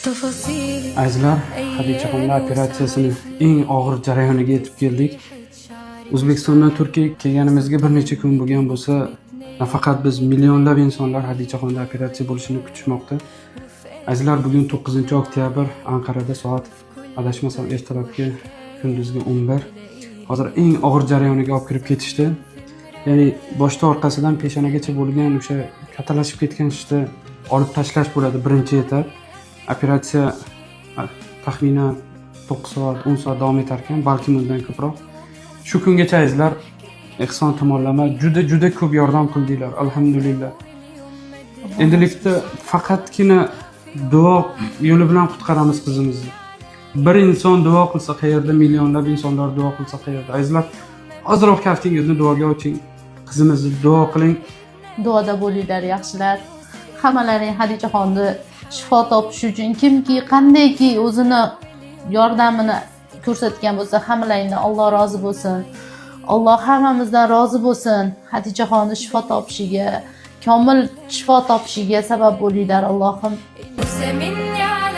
تفاصيلي. Azizlar, Hadichaxonni operatsiyasini eng og'ir jarayoniga yetib keldik. O'zbekistondan Turkiyaga kelganimizga bir necha kun bo'lgan bo'lsa, nafaqat biz, millionlab insonlar Hadichaxonda operatsiya bo'lishini kutishmoqda. Azizlar, bugun 9 oktyabr, Anqarada soat, adashmasam, ertalabki, kunduzgi 11. Hozir eng og'ir jarayoniga olib kirib ketishdi. Ya'ni boshda orqasidan peshonagacha bo'lgan o'sha kattalashib ketgan shishni olib tashlash bo'ladi birinchi etap. Operatsiya taxminan 9 soat, 10 soat davom etar ekan, balkim undan ko'proq. Shu kungacha, azizlar, ehson tomonlama juda juda ko'p yordam qildinglar, alhamdulillah. Endilikda faqatgina duo yo'li bilan qutqaramiz qizimizni. Bir inson duo qilsa qayerda, millionlab insonlar duo qilsa qayerda? Azizlar, ozroq kaftingizni duoga oching, qizimizni duo qiling. Duoda bo'linglar, yaxshilar. Hammalaring Hadichaxonni shifo topishi uchun kimki qandayki o'zini yordamini ko'rsatgan bo'lsa, hammalaringdan Alloh rozi bo'lsin. Alloh hammamizdan rozi bo'lsin. Hadichaxonni shifo topishiga, komil shifo topishiga sabab bo'linglar, Allohim. بوسة مني.